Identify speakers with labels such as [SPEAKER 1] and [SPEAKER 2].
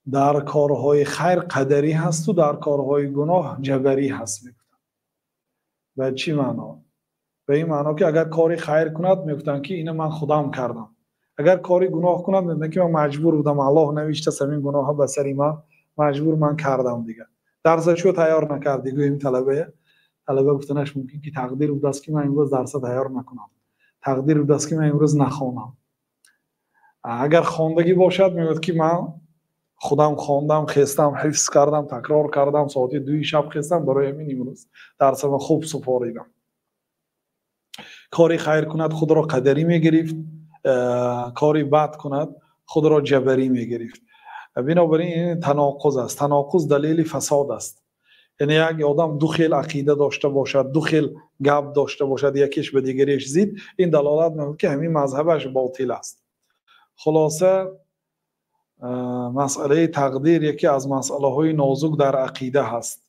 [SPEAKER 1] Дар корҳои хайр қадарӣ ҳасту дар корҳои гуноҳ ҷабарӣ ҳаст, мегуфтанд. Ба чӣ маъно? Ба ин маъно, ки агар кори хайр кунад, мегуфтанд, ки ина ман худам кардам. Агар кори гуноҳ кунад, мегуфтанд, ки ман маҷбур будам, Аллоҳ навиштааст ҳамин гуноҳа ба сари ман, маҷбур ман кардам. Дигар дарса чӯ тайёр накардӣ, гӯем талабая, талаба гуфтанаш мумкин, ки тақдир будааст, ки ман имрӯз дарса тайёр накунам, тақдир будааст, ки ман имрӯз нахонам. Агар хондагӣ бошад, мегӯяд, ки ман худам хондам, хестам, ҳифз кардам, такрор кардам, соати 2-и шаб хестам, барои ҳамин имрӯз дарсама хуб супоридам. Кори хайр кунад, худро қадарӣ мегирифт, кори бад кунад, худро ҷабарӣ мегирифт. Бинобар ин таноқуз аст. Таноқуз далели фасод аст. Яъне як одам ду хел ақида дошта бошад, ду хел гап дошта бошад, якеш ба дигареш зид, ин далолат мекунад, ки ҳамин мазҳабаш ботил аст. Хулоса, масъалаи тақдир яке аз масъалаҳои нозук дар ақида ҳаст.